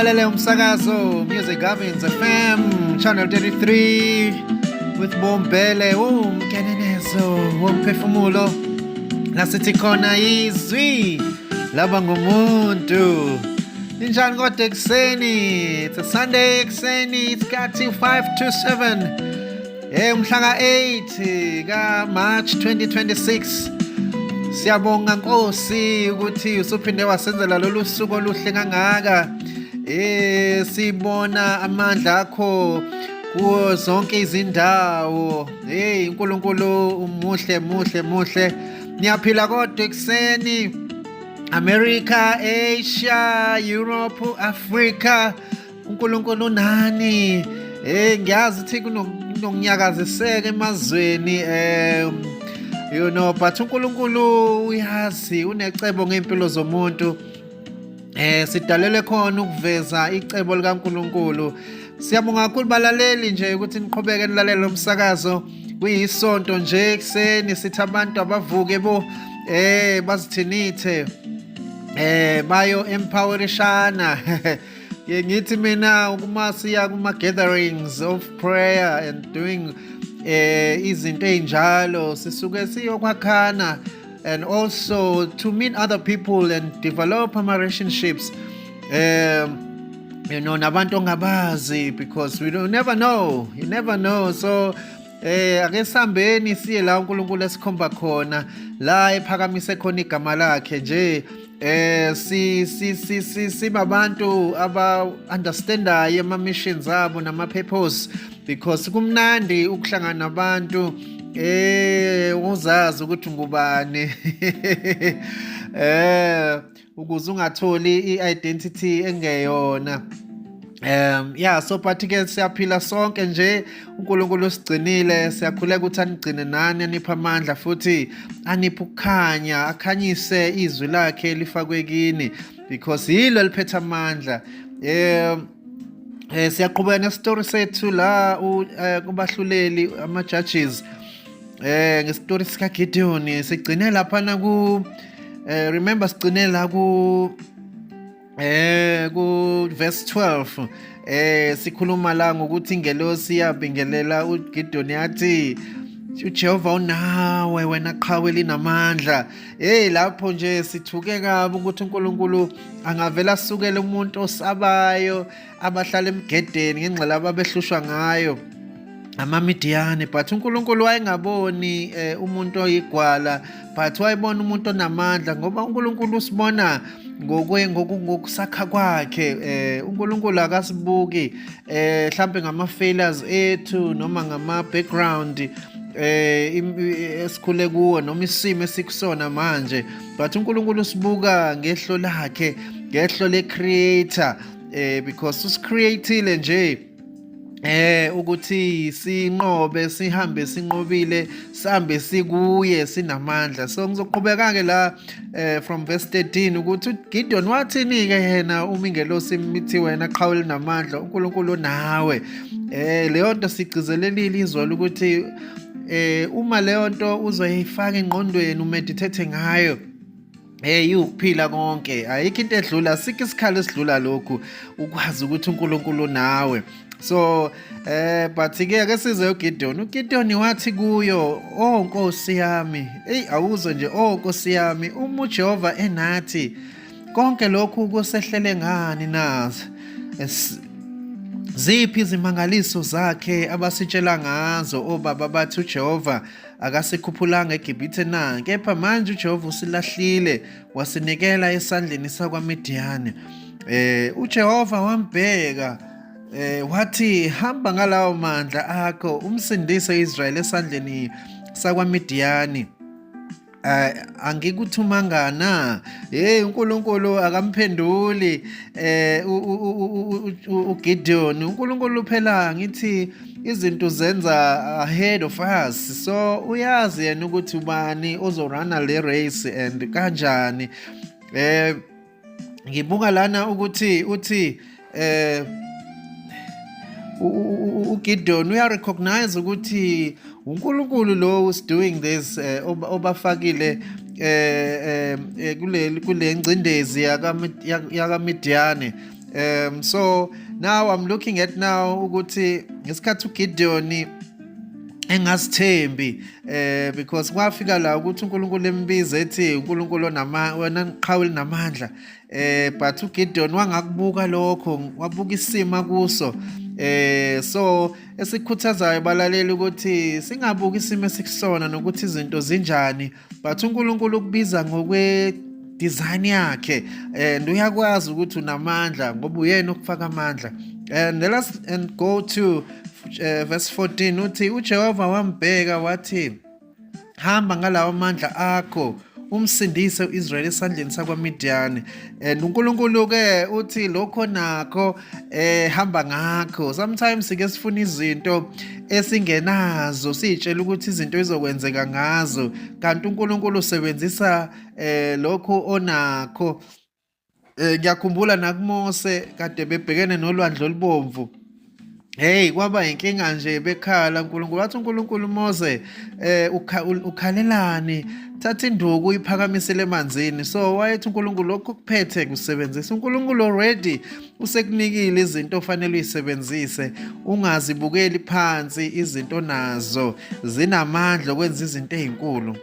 Ulalele umsakazo Music Gardens FM Channel 33 with Bombele umkenenezo womphefumulo, lasithi khona izwi laba ngumuntu. Ninjani kodwa ekuseni? It's a Sunday ekuseni, isikhathi 5 to 7, mhla ka-8 ka-March 2026. Siyabonga Nkosi ukuthi usuphinde wasenzela lolu suku oluhle kangaka. Sibona amandla akho kuwo zonke izindawo. Hey, uNkulunkulu umuhle, muhle, muhle. Niyaphila kodwa ekuseni? America, Asia, Europe, Africa, uNkulunkulu nani. Ngiyazi ukuthi kunokunyakaziseka emazweni, but uNkulunkulu uyazi, unecebo ngempilo zomuntu. Sidalelwe khona ukuveza icebo likaNkulunkulu. Siyabonga kakhulu balaleli nje ukuthi niqhubeke nilalele umsakazo. Kuyisonto nje ekuseni, sithi abantu abavuke bo, bazithinithe, bayo empowerishana. Ke ngithi mina uma siya kuma gatherings of prayer and doing izinto ezinjalo, sisuke siyokwakhana and also to meet other people and develop ama relationships nabantu ongabazi, because we don't never know, you never know. So ake sihambeni siye la uNkulunkulu esikhomba khona, la ephakamise khona igama lakhe nje. Si si si si sibabantu aba understandayo ama missions abo nama purpose, because kumnandi ukuhlangana nabantu uzazi ukuthi ngubani, ukuze ungatholi i-identity engeyona. Yeah, so but ke siyaphila sonke nje, uNkulunkulu usigcinile. Siyakhuleka ukuthi anigcine nani, aniphe amandla futhi aniphe ukukhanya, akhanyise izwi lakhe lifakwe kini, because yilo eliphethe amandla. Siyaqhubeka nestory sethu la kubahluleli, ama judges, ngestory sika Gideon. Sigcine lapha na ku remember, sigcine la ku verse 12. Sikhuluma la ngokuthi ingelosi yabingelela uGideon, yathi, "UJehova unawe, wena qhawe linamandla." Hey, lapho nje sithuke kabi ukuthi uNkulunkulu angavela asukele umuntu osabayo, abahlala emgedeni ngendlela ababehlushwa ngayo amaMidiyane. But uNkulunkulu wayengaboni umuntu oyigwala, but wayebona umuntu onamandla, ngoba uNkulunkulu usibona ngokusakha kwakhe. uNkulunkulu akasibuki mhlambe ngama failures ethu noma ngama background esikhule kuwo noma isimo esikusona manje, but uNkulunkulu usibuka ngehlo lakhe, ngehlo le creator, because usicreateile nje ukuthi sinqobe, sihambe sinqobile, sihambe sikuye sinamandla. So ngizoqhubeka ke la from verse 13 ukuthi uGideon wathini ke yena uma ingelosi imithi, "Wena qhawe linamandla, uNkulunkulu nawe." Leyo nto sigcizelelile izolo ukuthi uma leyo nto uzoyifaka engqondweni, umeditate ngayo, iwukuphila konke. Ayikho into edlula, sikho isikhalo esidlula lokhu, ukwazi ukuthi uNkulunkulu nawe. So but ke ake size uGideon. UGideon wathi kuyo, "Oh Nkosi yami." Hey, awuzwe nje, "Oh Nkosi yami, uma uJehova enathi, konke lokhu kusehlele ngani na? Ziphi izimangaliso zakhe abasitshela ngazo obaba bathi uJehova akasikhuphulanga eGibhithe na? Kepha manje uJehova usilahlile, wasinikela esandleni sakwaMidiyani." UJehova wambheka, wathi, "Hamba ngalawo mandla akho, umsindise Israel esandleni sakwaMidiyani. Angikuthumanga na?" Hey, uNkulunkulu akamphenduli uGideon. uNkulunkulu phela, ngithi izinto zenza ahead of us, so uyazi yena ukuthi ubani ozoruna le race and kanjani. Ngibuka lana ukuthi uthi uGideon uya recognize ukuthi uNkulunkulu lo is doing this, obafakile kule ngcindezi yakaMidiyane. So now I'm looking at now ukuthi ngesikhathi uGideon engasithembi because kwafika la ukuthi uNkulunkulu embiza ethi uNkulunkulu onama wena qhawe linamandla, but uGideon wangakubuka lokho, wabuka isimo kuso. So esikhuthazayo balaleli ukuthi singabuki isimo esikusona nokuthi izinto zinjani, but uNkulunkulu ukubiza ngokwe design yakhe and uyakwazi ukuthi unamandla ngoba uyena okufaka amandla. And let us and go to verse 14. Uthi uJehova wambheka wathi, "Hamba ngalawo mandla akho, umsindise uIsrael esandleni sakwaMidiyani." And uNkulunkulu ke uthi lokho nakho hamba ngakho. Sometimes sike sifuna izinto esingenazo, siyitshela ukuthi izinto izokwenzeka ngazo, kanti uNkulunkulu usebenzisa lokho onakho. Ngiyakhumbula nakuMose kade bebhekene nolwandle olubomvu. Hey, kwaba inkinga nje, bekhala uNkulunkulu. Wathi uNkulunkulu, "Mose, ukhalelani? Thatha induku uyiphakamisele emanzini." So wayethi uNkulunkulu lokho kuphethe kusebenzisa. uNkulunkulu already usekunikile izinto ofanele uyisebenzise. Ungazibukeli phansi izinto nazo, zinamandla okwenza izinto ezinkulu.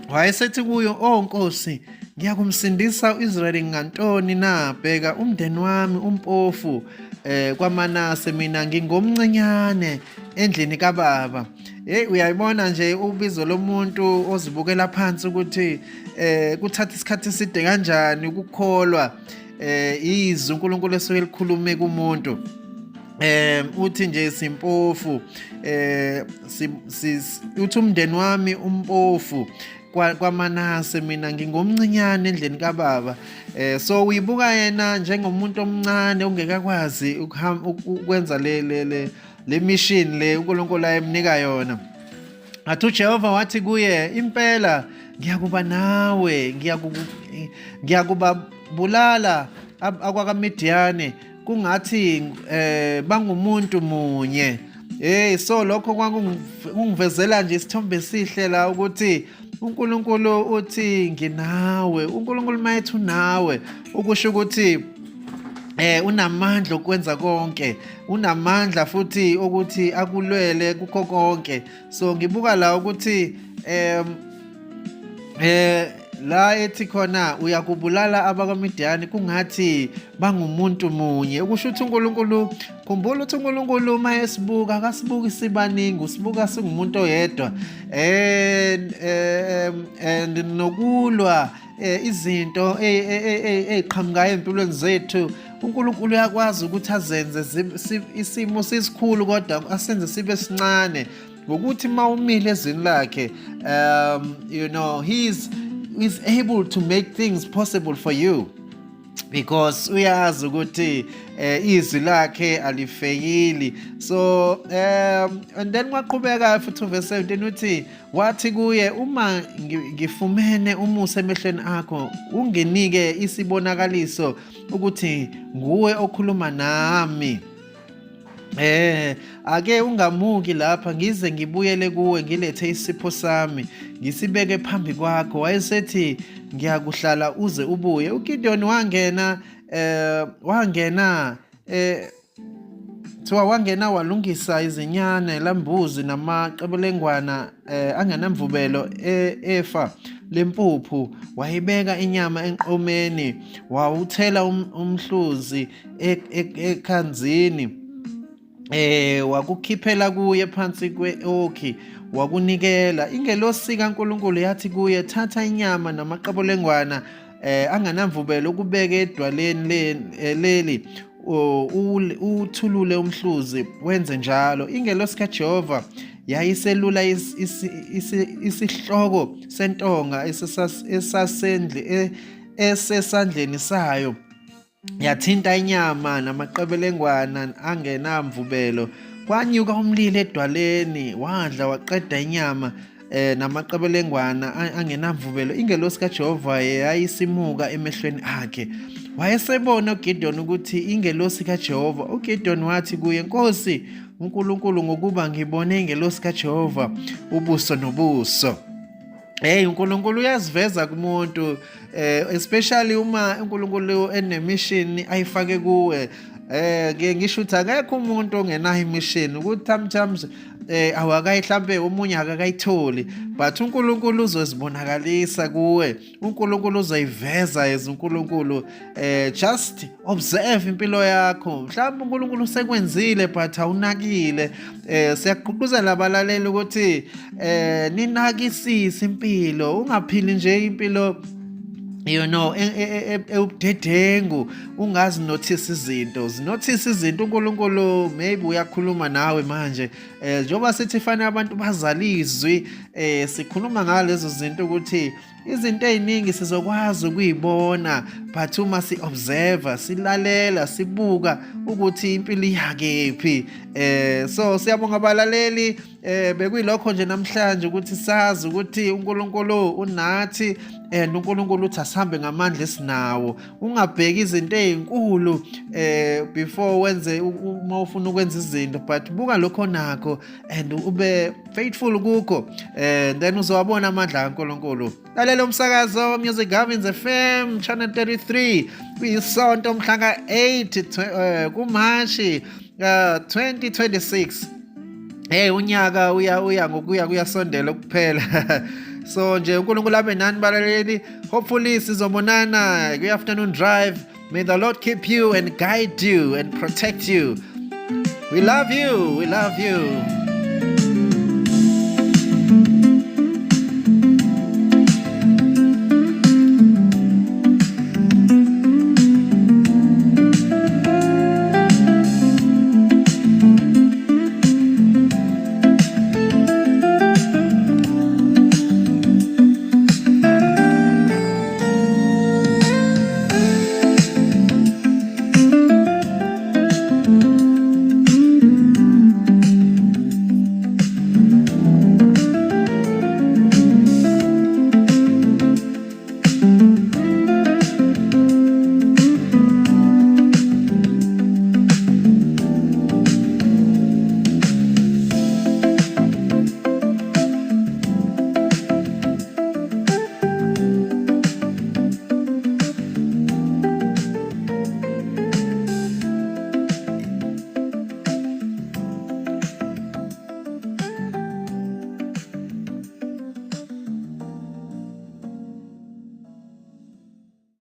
Wayesethi kuyo, "Oh Nkosi, ngiyakumsindisa uIsrayeli ngantoni na? Bheka, umndeni wami umpofu kwaManase, mina ngingomncinyane endlini kababa." Hey, uyayibona nje ubizo lomuntu ozibukela phansi ukuthi kuthatha isikhathi eside kanjani ukukholwa izwi uNkulunkulu esuke likhulume kumuntu. Uthi nje simpofu, uthi umndeni wami umpofu kwaManase, mina ngingomncinyane endlini kababa. So uyibuka yena njengomuntu omncane ongekakwazi ukwenza le mission le uNkulunkulu ayemnika yona. Athi uJehova wathi kuye, "Impela ngiyakuba nawe, ngiyakubabulala akwakaMidiyane kungathi bangumuntu munye." Hey, so lokho kwakungivezela nje isithombe esihle la ukuthi uNkulunkulu uthi nginawe. uNkulunkulu mayethi unawe, ukusho ukuthi unamandla okwenza konke, unamandla futhi ukuthi akulwele kukho konke. So ngibuka la ukuthi la ethi khona uyakubulala abakwaMidiyani kungathi bangumuntu munye, ukusho ukuthi uNkulunkulu, khumbula ukuthi uNkulunkulu uma esibuka akasibuki sibaningi, usibuka singumuntu oyedwa. And nokulwa izinto eziqhamukayo empilweni zethu, uNkulunkulu uyakwazi ukuthi azenze isimo sisikhulu kodwa asenze sibe sincane ngokuthi mawumile ezwini lakhe. He's able to make things possible for you because uyazi ukuthi izwi lakhe alifeyili. So and then waqhubeka futhi verse 17, uthi wathi kuye, "Uma ngifumene umusa emehlweni akho, unginike isibonakaliso ukuthi nguwe okhuluma nami. Ake ungamuki lapha ngize ngibuyele kuwe, ngilethe isipho sami, ngisibeke phambi kwakho." Wayesethi, "Ngiyakuhlala uze ubuye." uGideon wangena thiwa wangena walungisa izinyane lambuzi namaqebelengwana angenamvubelo efa lempuphu, wayibeka inyama enqomeni, wawuthela umhluzi ekhanzini, wakukhiphela kuye phansi kwe-oki, wakunikela. Ingelosi kaNkulunkulu yathi kuye, "Thatha inyama namaqebelengwana anganamvubelo, ukubeke edwaleni leli, uthulule umhluzi." Wenze njalo. Ingelosi kaJehova yayiselula isihloko sentonga esesandleni sayo, yathinta inyama namaqebelengwana angenamvubelo. Kwanyuka umlilo edwaleni, wadla waqeda inyama namaqebelengwana angenamvubelo. Ingelosi kaJehova yayisimuka emehlweni akhe. Wayesebona uGideon ukuthi ingelosi kaJehova. uGideon wathi kuye, "Nkosi uNkulunkulu, ngokuba ngibone ingelosi kaJehova ubuso nobuso." Hey, uNkulunkulu uyaziveza kumuntu, especially uma uNkulunkulu enemission ayifake kuwe. Ngike ngisho ukuthi akekho umuntu ongenayo imission, ukuthi sometimes awakayi, mhlambe omunye akakayitholi, but uNkulunkulu uzozibonakalisa kuwe, uNkulunkulu uzoyiveza as uNkulunkulu. Just observe impilo yakho, mhlawumbe uNkulunkulu usekwenzile but awunakile. Siyagqugquzela abalaleli ukuthi ninakisise impilo, ungaphili nje impilo ewubudedengu, ungazinothisa izinto, zinothisa izinto. uNkulunkulu maybe uyakhuluma nawe manje, njengoba sithi fanele abantu bazalizwi, sikhuluma ngalezo zinto ukuthi izinto ey'ningi sizokwazi ukuyibona, but uma si-observe, silalela, sibuka ukuthi impilo iyakephi. So siyabonga abalaleli, bekuyilokho nje namhlanje, ukuthi sazi ukuthi uNkulunkulu unathi and uNkulunkulu uthi asihambe ngamandla esinawo. Ungabheki izinto ezinkulu before wenze, uma ufuna ukwenza izinto, but buka lokho nakho and ube faithful kukho, then uzowabona amandla kaNkulunkulu. Lalela umsakazo Music Gavins FM Channel 33, kuyisonto mhla ka-8 kuMashi 2026. Hey, unyaka uya ngokuya kuyasondela kuphela, so nje uNkulunkulu abe nani balaleli. Hopefully sizobonana kwi-afternoon drive. May the Lord keep you and guide you and protect you. We love you, we love you.